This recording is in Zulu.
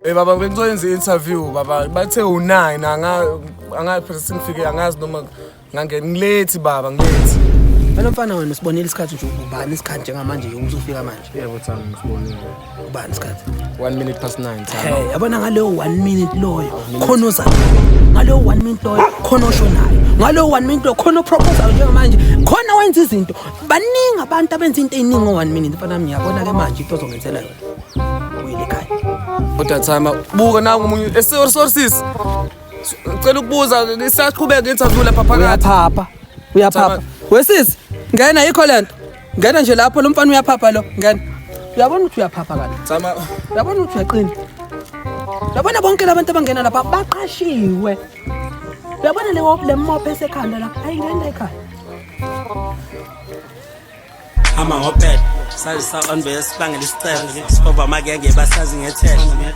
Eh baba, bengizoyenza i-interview baba, bathe u-9. Anga phela sengifike, angazi noma ngangena ngilethi baba, ngilethi. Wena mfana, wena usibonile isikhathi nje? Ubani isikhathi njengamanje nje usufika manje? Yebo Thami, ngisibonile. Ubani isikhathi? 9:01 Thami. Hey, yabona ngaleyo 1 minute loyo khona ozayo, ngaleyo 1 minute loyo khona oshonayo, ngaleyo 1 minute loyo khona oproposayo, njengamanje khona wenza izinto. Baningi abantu abenza into ey'ningi ngo-1 minute, mfana wami. Ngiyabona-ke manje into ozongenzela yona, uyele ekhaya. Kodwa Thami, buka nangu omunye. Sorry, sorry sis. Ngicela ukubuza, isaqhubeka i-interview lapha phakathi? Uyaphapha, uyaphapha wesisi, ngena, yikho lento, ngena nje lapho. Lo mfana uyaphapha lo, ngena. Uyabona ukuthi uyaphapha kanti? Thami. Uyabona ukuthi uyaqina? Uyabona bonke labantu abangena lapha baqashiwe. Uyabona le mophe esekhanda la, ayingena ekhaya. Hamba ngophethe sazi sa on base, sibangela isicelo sibova amagenge, basazi ngethele.